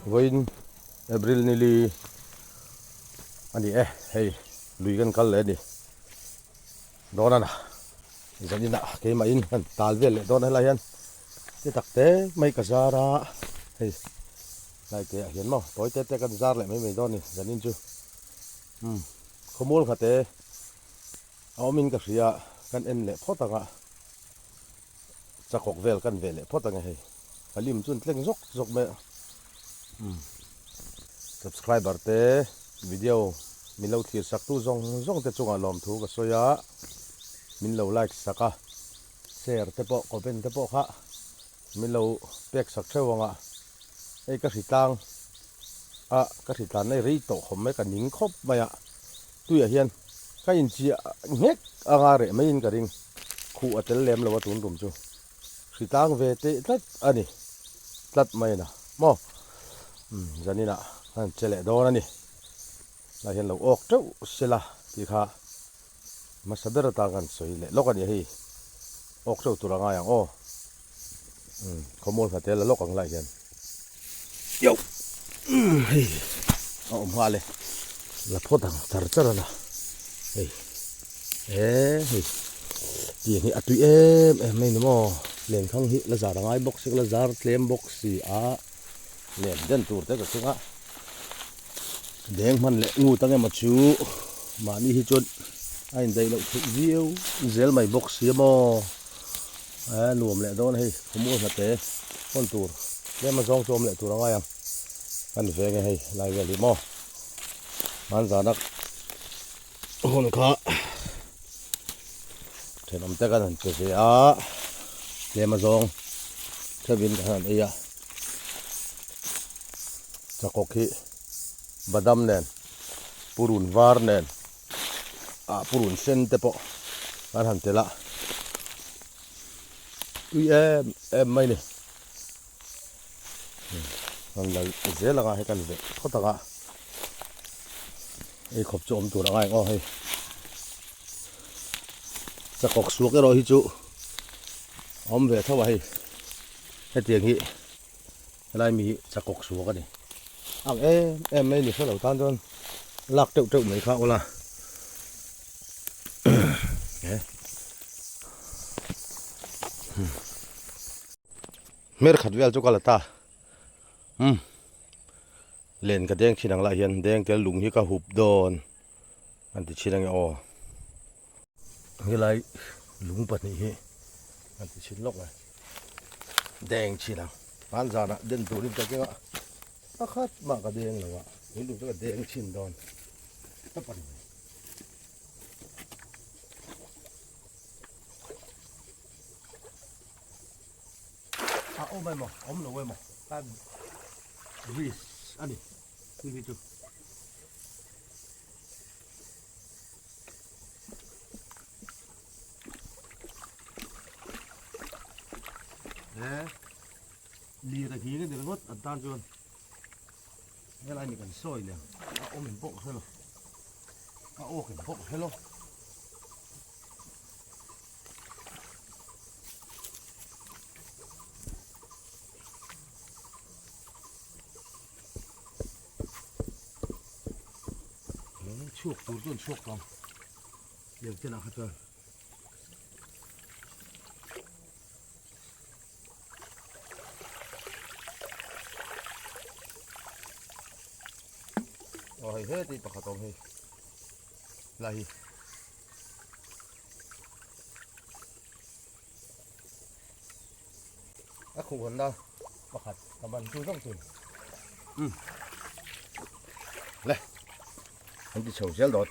Vawiin April nili a ni e, hei lui kan kal leh a ni. Dawn a na, zaninah keimahin kan tal vel leh dawn a helai hian ti tak te mai ka zar a, hei lai te ah hian maw tawi te te kan zar leh mai mai dawn a ni zanin chu umm khawmual kha te a awmin ka hria kan en leh phawt ang a chakawk vel kan ve leh phawt ang e hei ka lim chu an tleng zawk zawk mai a umm subscriber te video min lo thlir sak tu zawng zawng te chungah lawmthu ka sawi a min lo like sak a share te pawh comment te pawh kha min lo pek sak theuh ang a hei ka hritlang a ka hritlan na hi rei tawh khawp mai ka ning khawp mai a tuiah hian ka inchiah nghek anga reh maiin ka ring khuh a tel lem lo a tun tum chu hritlang ve teh tlat a ni tlat mai a na maw umm zaninah a han che leh dawn a ni lai hian lo awk teuh sela tih kha hmasa ber atan kan sawi leh lawk a ni hei awk teuh tur a ngai ang aw umm khawmual hna te la lawk ang lai hian yo umm hei a awm nghal e la phawt ang char char a na hei e hei tiang hi a tui em em mai ni maw lenkhang hi la zar a ngai bawk si la zar tlem bawk si a len den tur te ka keng a. Deng hman leh ngut ang emaw chu mahni hi chuan a indaih loh theih viau zel mai bawk si a maw a nuam leh dawn a hei khawmual hnate hawn tur tlem a zawng chu awm leh tur a ngai ang kan veng e hei lai vel hi maw hmanzana hawn kha thenawm te kan han pe ve a tlem a zawng theuhin kan han ei a. Chakawk hi badam nen purun var nen ah purun sen te pawh an han tel a tui em em mai ni kan la zel anga hei kan veh phawt anga ei khawp chu awm tur a ngai ang aw hei chakawk suak erawh hi chu a awm ve tho a hei hetiang hi. Helai mi hi chakawk suak a ni. Ang em em mai ni hrelo tan chuan lak teuh teuh mai kha ula. Hmer khat vel chu ka la ta. Um. Len ka deng thin ang lah hian deng tel lung hi ka hup dawn. An ti thin ange aw. Helai lung pahnih hi an ti thin lawk mai. Deng thin ang. Hman zanah den turin ka keng a, pakhat mah ka deng lo a, tun tum chu ka deng thin dawn tawp a ni. A awm emaw awm lo emaw ka risk a ni thil hi chu. He lir a nghing a ni ringawt an tan chuan helai mi kan sawi leh a awm em pawh ka hre lo a awk em pawh ka hre lo. Chhuak tur chuan chhuak tawh ang lem te lah kha chuan aw hei he tih pakhat awm hei lai hi A khuh hawn na pakhat ka ban chu zawng tun. Um. Le. An ti chho zel dawt.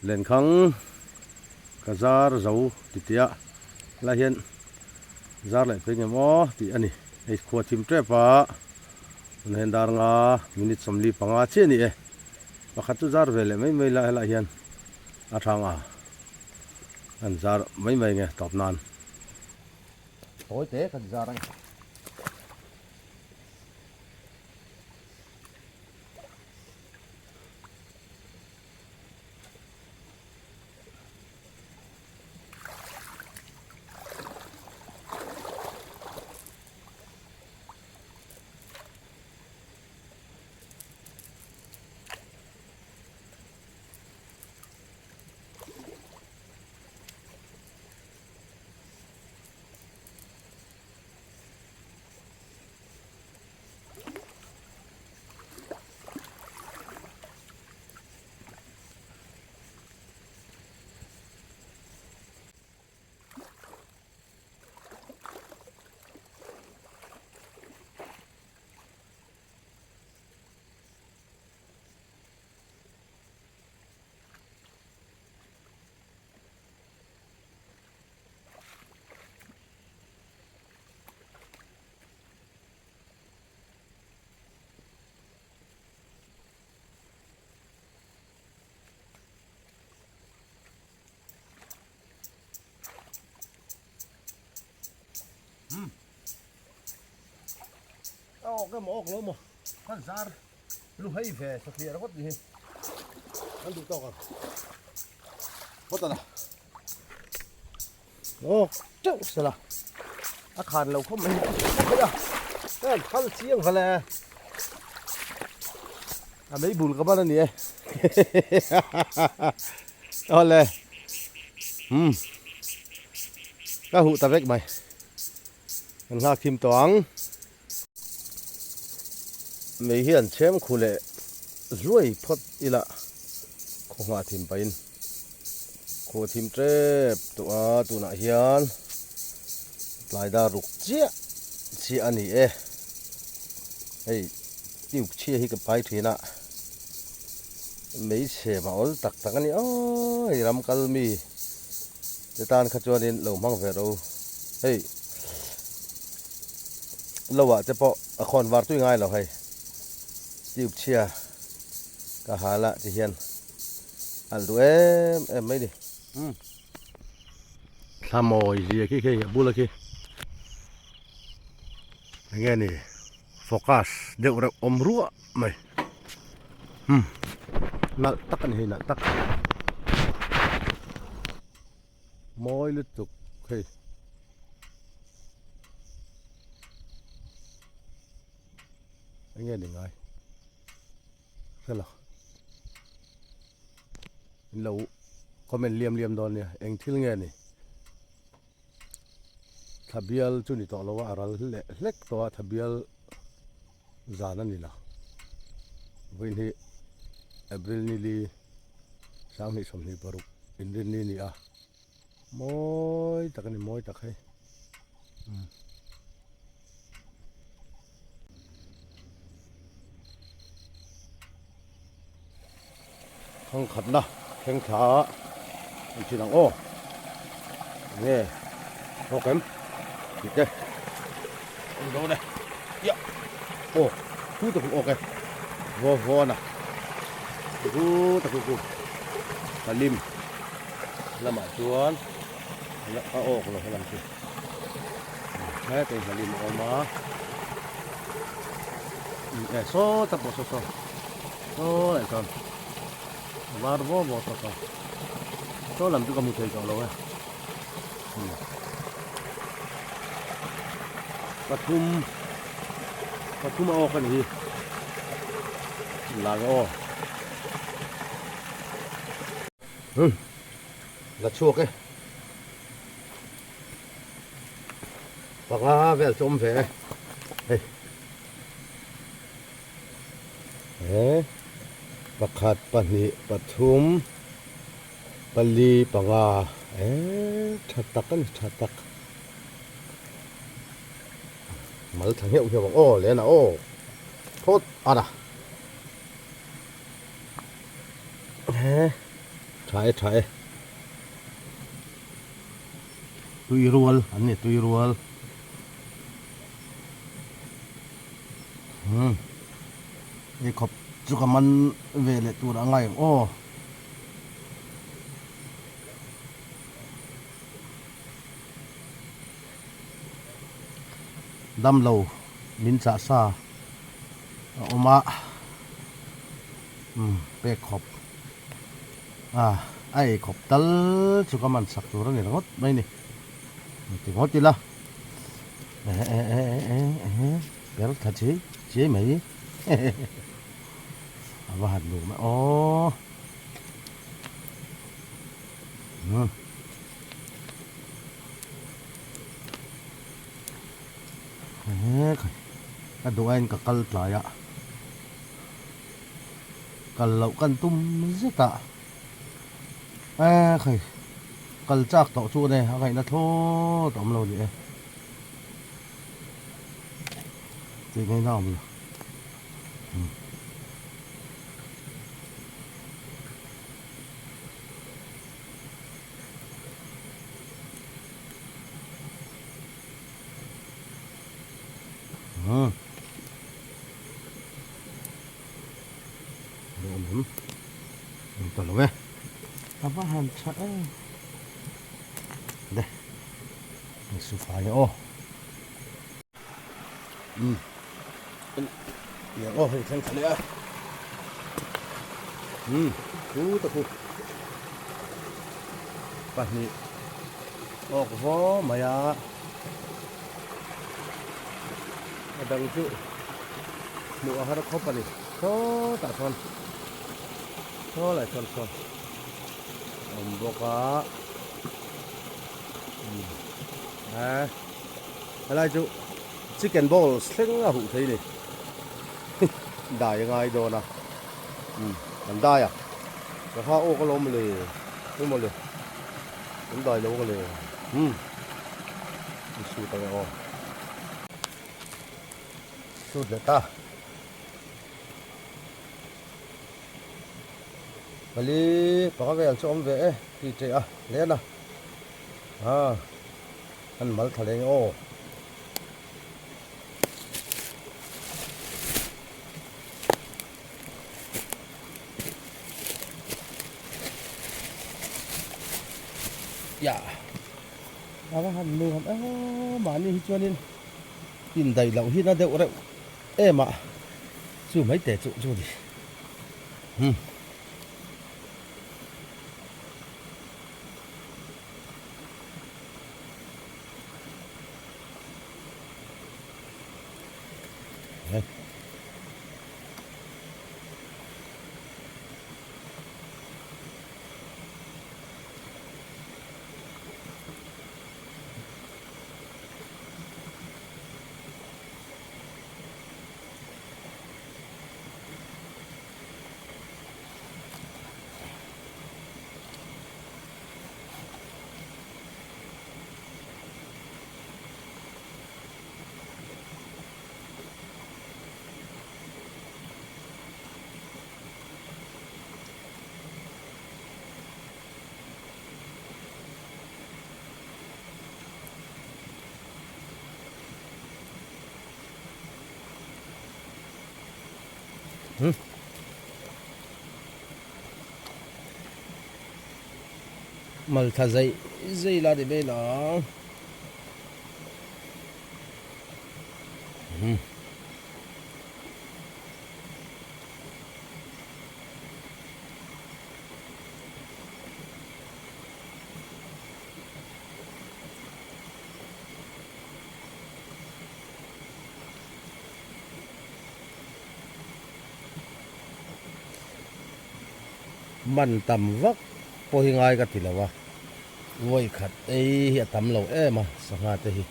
Lenkhang ka zar zo ti tia lai hian zar leh phei ngem aw tih a ni. Hei khua thim tep a tun hian dar nga minute 45 chiah a ni e. Pakhat chu zar ve leh mai mai la helaiah hian. A thang a an zar mai mai nge tawp nan. Tawi te kan zar ang. Um a awk emaw awk lo maw kan zar lu hei ve satliah ringawt ni hi kan duh tawk ang phawt a la awk teuh sela a khan lo khawp mai hi a a phal chiang vale a mei bul ka ban a ni e awle um ka huh ta vek mai kan nghak thim tawh ang mei hian chhem khu leh hluai phawt ila khaw nghah thim pahin khaw thim tep tawh a tunah hian tlai dar ruk chiah chiah a ni e hei tube chhia hi ka pai thin a hmeichhe va awl tak tak a ni aw hei ram kal mi te tan kha chuanin lo hmang ve ro hei lo ah te pawh a khawn var tui ngai lo hei tube chhia ka hal a ti hian alh duh em em mai ni umm thla mawi zia khi khi a bula khi enge ni focus deuh reuh awm ruah mai umm nalh tak a ni hei nalh tak mawi lutuk hei. Enge ni ngai hrelo in lo comment liam liam dawn nia eng thil nge ni thla bial chu ni tawh lo a a ral leh hlek tawh a thla bial zan a ni lo vawiin hi April ni li sanghnih 26 inrinni a ni a mawi tak a ni mawi tak hei umm. Thang khatna thleng thla an thin ang aw nge thawk em tih te an dawn e ia aw thu tak awk e vaw vaw a na thu tak ku palim lamah chuan a awk lo helam chu hetah hian lim a awm a e saw tak pawh saw saw saw leh chuan a var vaw vaw tawh tawh saw lam chu ka hmu thei tawh lo e pathum pathum a awk a ni hi la aw la chhuak e. Panga vel chu awm ve e hei he pakhat pahnih pathum pali panga eh tha tak a ni tha tak mal tha ngheuh ngheuh ang aw lena aw phawt ara he tha e tha e. Tui rual an ni tui rual umm hei khawp chu ka man ve leh tur a ngai ang aw. Damlo min chah sa a awm a, umm pek khawp a a ei khawp tal chu ka man sak tur a ni ringawt mai ni. Ti ngawt ila ehe ehe ehe ehe per tha chiai chiai mai hehe a va han nuam e aw umm. Ka duh aiin ka kal tlai a, kal loh kan tum zet a, ekhai kal chak tawh chu ane a ngaihna thlawt a awm lo ni e, tih ngaihna a awm lo. A va han tha em de ni su fai aw um aw hei thleng tha leh a um thu ta khu pahnih awk vaw mai a a dang chu hmuh a har khawp a ni sawtah chuan saw lai chuan sawn a awm bawk a umm eh helai chu chicken balls thleng a huh thei a ni dai a ngai dawn a umm kan dai a sangha awk alawm le emaw le. Kan dai lo ang le. Umm. I sut ang e aw. Sut leh ta. Pali panga vel chu awm ve e ti teh a len a. Ah. An mal tha leng e aw. Ya a va han nuam em mahni hi chuanin indaih loh hi na deuh reuh em a chu mai teh chu chu ni hmm. Maltha zei zei la ni mai lo. Man tam vak pawh hi ngai ka ti lo a, vawi khat ei hi a tam lo em a sangha te hi.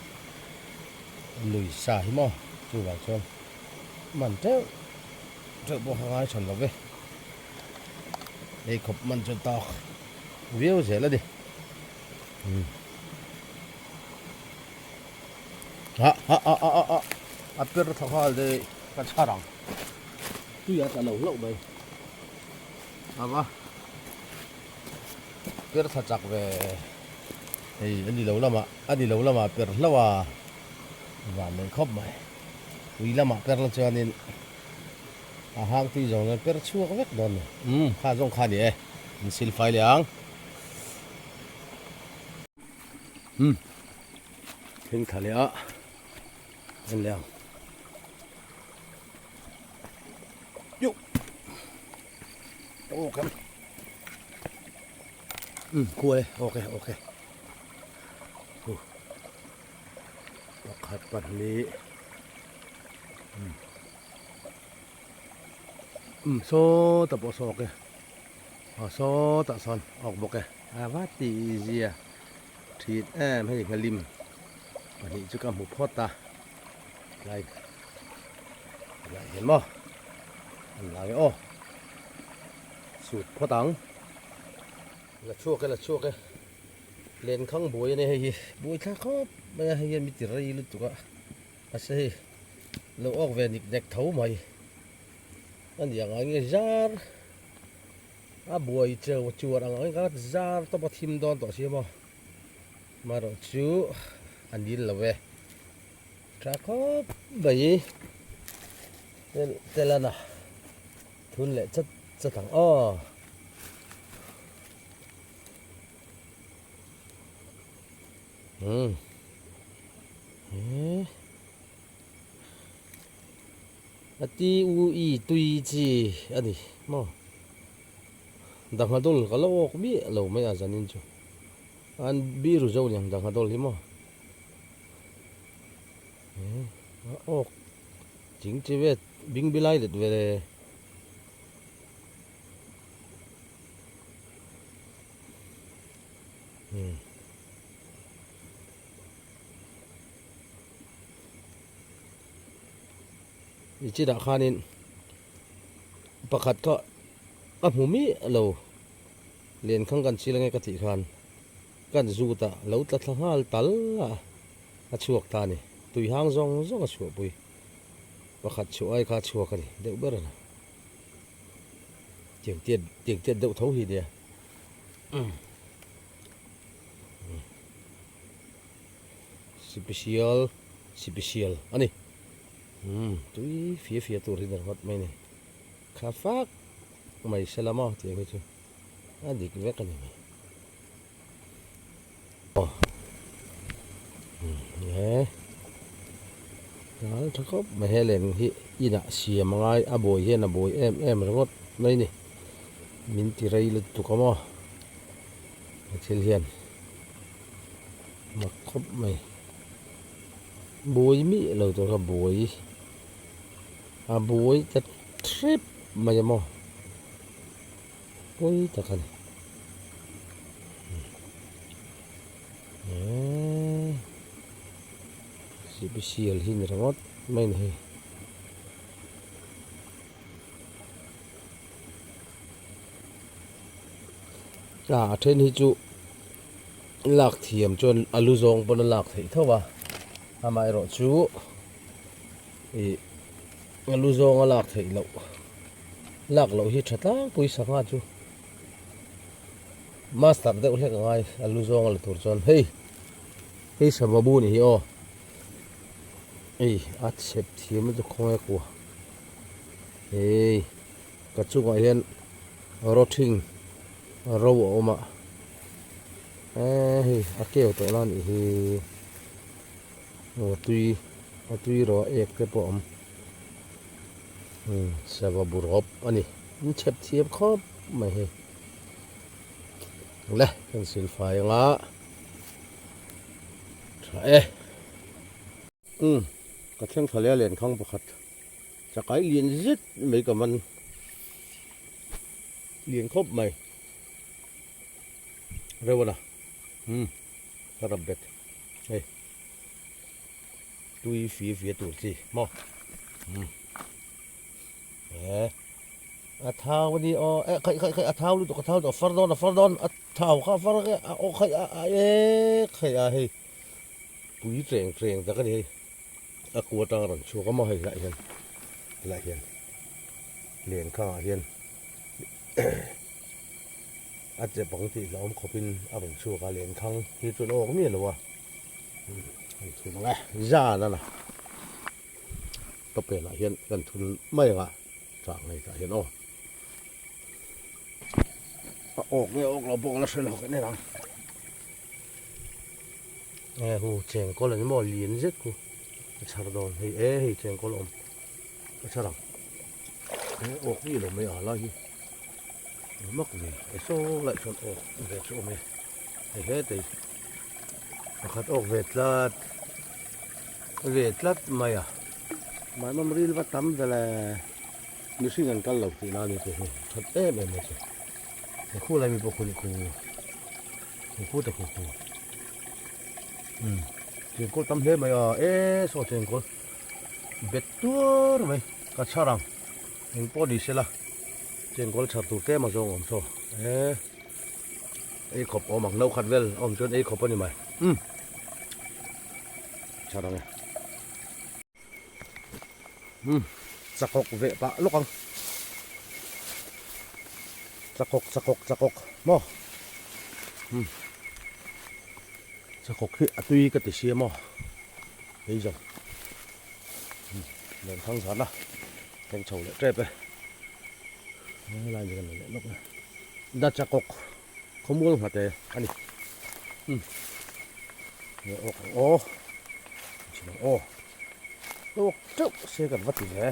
Lui sa hi maw chuvang chuan man teuh teuh pawh kha ngai than lo ve ei khawp man chu tawk viau zel a ni ha ha a a a a per tha nghal daih ka chhar ang tui a tla lo hlauh mai a va per tha chak ve hei a ni lo lamah. A ni lo lamah per hlauh a, van nei khawp mai. Ui lamah per la chuanin a hang tui zawng chuan per chhuak vek dawn ni. Umm kha zawng kha a ni e, in sil fai leh ang. Umm thleng thla leh a. En leh ang. Yuh. Aw kan. Um kual e okay okay. Huh. Pakhat pahnih. Um. Um sawtah pawh saw awk e. Aw sawtah sawn awk bawk e. A va tih zia thin em hei nghalim pahnih chu ka hmu phawt a tlai tlai hian maw an la nge aw sut phawt ang la chhuak e la chhuak e lenkhang buai a nia hei hi buai thlak khawp mai a hei hian mi ti rei lutuk a mahse hei lo awk ve nik nek tho mai a ni ang ang nge zar. A buai cheu chuan ang angin ka zar tawp a thim dawn tawh si maw marawh chu a nil lo e tha khawp mai tel a na thun leh chat chat ang aw. A ti u i tui chi a ni maw? Danghadol ka lo awk miah lo mai a zanin chu. An biru zo niang danghadol hi maw? A awk ching chi ve bing bi lai let ve le. I chinah khanin pakhat kha ka hmu miah lo lenkhang kan chil ange ka tih khan kan zut a lo tla thla nghal tal a a chhuak ta a ni tui hang zawng zawng a chhuahpui pakhat chhuah ai kha a chhuak a ni deuh ber a ni tiang tiat tiang tiat deuh tho hi nia. Sipisial sipisial a ni umm tui fia fia tur hi ni ringawt mai a ni kha fak mai se la maw tih hi chu a dik vek a ni mai aw umm he dal tha khawp mai he lem hi inah siam a ngai a buai hian a buai em em ringawt mai a ni min ti rei lutuk a maw he thil hian. Mak khawp mai. Buai miah lo tur kha buai a buai ta hrep mai a maw pawi tak a ni. Eee sipisial hi ni ringawt mai a ni hei. A then hi chu lak thiam chuan a lu zawng pawn a lak theih tho a amaherawh chu ih a lu zawng a lak theih loh lak loh hi tha tlangpui sangha chu master deuh hlek a ngai a lu zawng a la tur chuan hei hei sava bu ni hi aw hei a chhep thiam lutuk khawnge kua hei ka chungah hian rawthing ro a awm a eee hei a keu tawh la nih hi aw tui a tui rawh a ek te pawh a awm umm sava bu rawp a ni an chhep thiam khawp mai hei le kan sil fai anga tha e umm ka thleng thla leh a lenkhang pakhat chakai lian zet mai ka man. Lian khawp mai reuh a la umm ka rap bet hei tui fia fia tur chi maw umm eh a thau a ni aw eh khaih khaih khaih a thau lutuk a thau lutuk a far dawn a far dawn a thau kha a far a aw khaih a a eh khaih a hei pui tleng tleng tak a ni hei. A ku atang a rawn chhuak a maw hei helaiah hian helaiah hian len khangah hian a che pang tih hlauhawm khawpin a rawn chhuak a len khang hi chuan a awk miah lo a an thun ang e zan a la tawpenah hian kan thun mai ang a tah ngei tah hian aw a awk nge awk lo pawh ka la hre lo kan en ang. Nge hu cheng kawl ani maw lian zet khu Ka chhar dawn hei e hei chengkawl awm ka chhar ang he awk mi lo mai a lai hi mak ve e saw lai chuan awk ve chu awm e hei hetei pakhat awk ve tlat ve tlat mai a mahni ril va tam vel e mihring an kal lo tih na ni te hi that em em mai chu he khu lai mi pawh khu ni khu khu khu ta khu khu. Umm chengkawl tam hle mai a e saw chengkawl bet tuar mai ka chhar ang eng pawh ni sela chengkawl chhar tur tlem a zawng awm saw e ei khawp awm ang no khat vel a awm chuan ei khawp a ni mai umm chhar ang e umm chakawk veh pah lawk ang chakawk chakawk chakawk maw umm chakawk hi a tui ka ti sia maw hei zawng umm lian thang zan a thleng chho leh tep e helai ni kan la leh lawk e da chakawk khawmual nghat e a ni umm nge awk ang aw chhin ang aw tawk teuh se kan va ti ve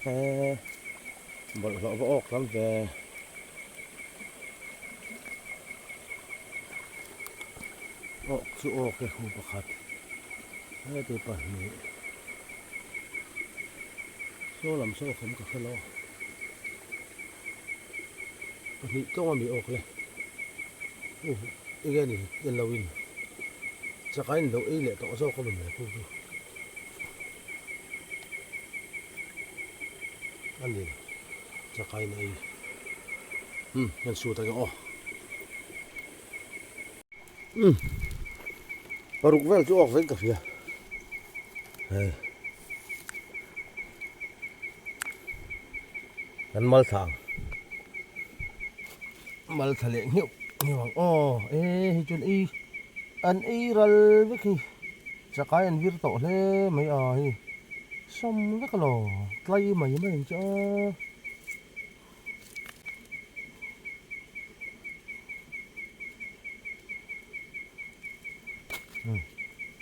he bawlhhlawh va awk tam ve awk chu awk e hu pakhat heti pahnih saw lam saw awk awm ka hre lo pahnih tawng a mi awk le uh enge ni en lo in chak a in lo ei leh tawh zawk a mawn le khu chu a ni lo chak a in ei umm hman suat ang e aw umm paruk vel chu awk vek ka hria hei. Kan mal thla ang mal thla leh ngheuh ngheuh ang aw e hei chuan ei an ei ral vek hi chakai an vir tawh hle mai a hei sawm vek alo tlai mai mai ang chu a.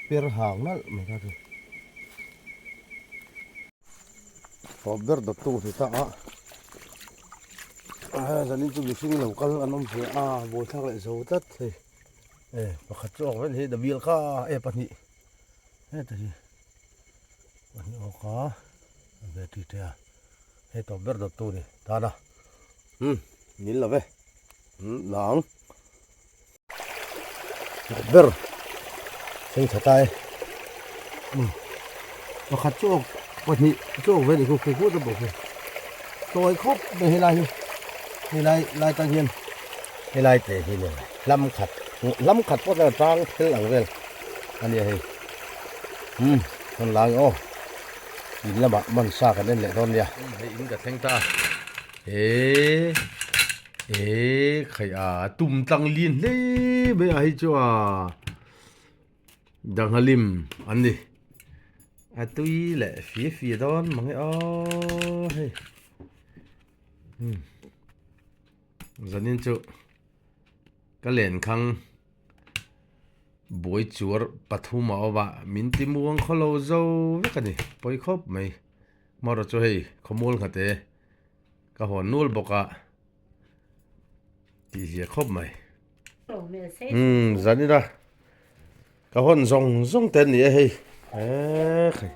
Per hang nalh mai kha chu. Tawp ber dawttu ni ta a zanin chu mihring lo kal an awm ve a buaithlak leh zo tlat hei e pakhat chu awk vel hi dabial kha e pahnih heta hi pahnih awk a ve ti te a hei tawp ber dawttu ni tan a umm nil lo ve umm la ang. Ber thleng tha ta e umm pakhat chu awk pahnih chu awk ve a nih khu khu te pawh khi tawi khawp mai helai hi helai lai tang hian helai te hi ni hlam khat hlam khat pawh chuan tang thil ang vel a nia hei umm rawn la ang aw in lamah man sa kan en leh dawn nia hei in ka thleng ta he. E khai a tum tlang lin hle mai a hei chu a danghalim an ni a tui leh fia fia dawn mang e aw hei umm zanin chu ka len khang buai chuar pathum a awm a min ti muang khawlo zo vek a ni pawi khawp mai hmawrh chu hei khawmual nghat e. Ka hawn nul bawk a tih zia khawp mai. Umm zanina ka hawn zawng zawng te an ni e hei. Eee khai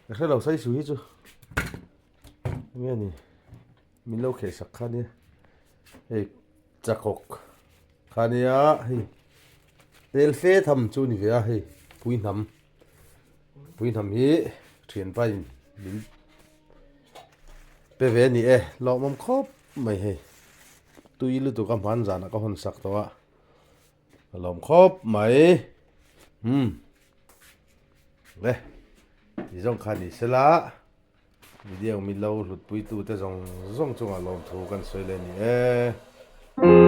ka hre lo sai su hi chu enge ni min lo kheh sak kha nia hei chakawk kha nia hei tel fe tham chu ni ve a hei puihnam puihnam hi thianpa in min Pe ve a ni e, lawmawm khawp mai hei. Tui lutuk a hman zanah ka hawn sak tawh a, ka lawm khawp mai. Umm le, ti zawng kha ni sela, video min lo hlutpuitute zawng zawng chungah lawmthu kan sawi leh a ni e.